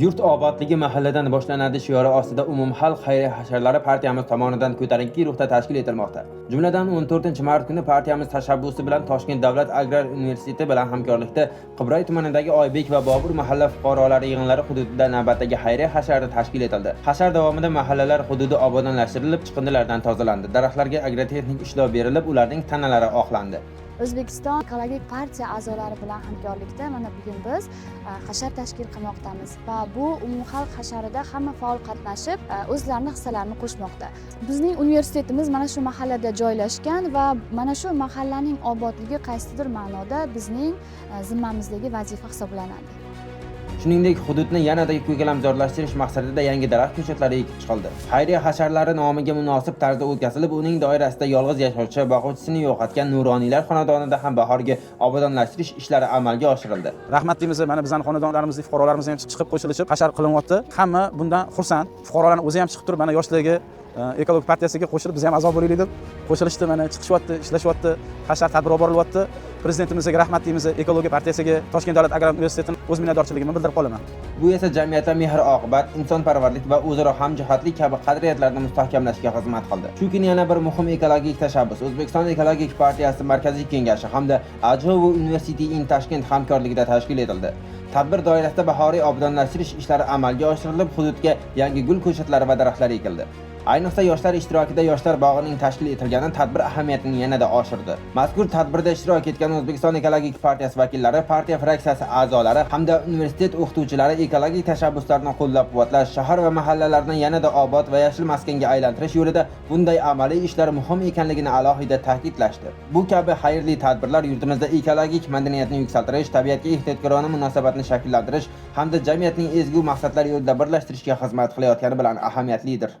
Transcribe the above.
Yurt obodligi mahalladan boshlanadi shiori ostida umumxalq xayriya hasharlari partiyamiz tomonidan ko'tarinki ruhda tashkil etilmoqda. Jumladan, 14-mart kuni partiyamiz tashabbusi bilan Toshkent davlat agrar universiteti bilan hamkorlikda Qibray tumanidagi Oybek va Bobur mahalla fuqarolari yig'inlari hududida navbatdagi xayriya hashari tashkil etildi. Hashar davomida mahallalar hududi obodonlashtirilib, chiqindilardan tozalandi, daraxtlarga agrotexnik ishlov berilib, ularning tanalari oqlandi. O'zbekiston ekologik partiya a'zolari bilan hamkorlikda mana bugun biz hashar tashkil qilmoqdamiz va bu umumxalq hasharida hamma faol qatnashib, o'zlarini hissalarini qo'shmoqda. Bizning universitetimiz mana shu mahallada joylashgan va mana shu mahallaning obodligi qaysidir ma'noda bizning zimmamizdagi vazifa hisoblanadi. Shuningdek, hududni yanada ko'kalamzorlashtirish maqsadida yangi daraxt ko'chatlari ekib chiqildi. Xayriya hasharlari nomiga munosib tarzda o'tkazilib, uning doirasida yolg'iz yashovchi, boquvchisini yo'qotgan nuroniylar xonadonida ham bahorgi obodonlashtirish ishlari amalga oshirildi. Rahmat deymiz, mana bizani xonadonlarimizda fuqarolarimiz ham chiqib, qo'shilishib hashar qilinyapti. Hamma bundan xursand. Fuqarolarni o'zi ham chiqib turib, mana yoshlarga ekologik partiyasiga qo'shilib, biz ham a'zo bo'laylik deb qo'shilishdi. Mana chiqishyapti, ishlashyapti, hashar tadbir olib borilyapti. Prezidentimizga rahmat deymiz, ekologiya partiyasiga, Toshkent davlat agrar universitetini o'z minnatdorchiligimni bildirib qolaman. Bu esa jamiyatda mehr-oqibat, insonparvarlik va o'zaro hamjihatlik kabi qadriyatlarni mustahkamlashga xizmat qildi. Shu kuni yana bir muhim ekologik tashabbus O'zbekiston ekologik partiyasi Markaziy kengashi hamda Ajou University in Tashkent hamkorligida tashkil etildi. Tadbir doirasida bahoriy obodonlashtirish ishlari amalga oshirilib, hududga yangi gul ko'chatlari va daraxtlar ekildi. Ayniqsa, yoshlar ishtirokida yoshlar bog'ining tashkil etilgani tadbir ahamiyatini yanada oshirdi. Mazkur tadbirda ishtirok etgan O'zbekiston ekologik partiyasi vakillari, partiya fraksiyasi a'zolari hamda universitet o'qituvchilari ekologik tashabbuslarni qo'llab-quvvatlash, shahar va mahallalarni yanada obod va yashil maskanga aylantirish yo'lida bunday amaliy ishlar muhim ekanligini alohida ta'kidlashdi. Bu kabi xayrli tadbirlar yurtimizda ekologik madaniyatni yuksaltirish, tabiatga ehtiyotkorona munosabatni shakllantirish hamda jamiyatning ezgu maqsadlar yo'lida birlashtirishga xizmat qilayotgani bilan ahamiyatlidir.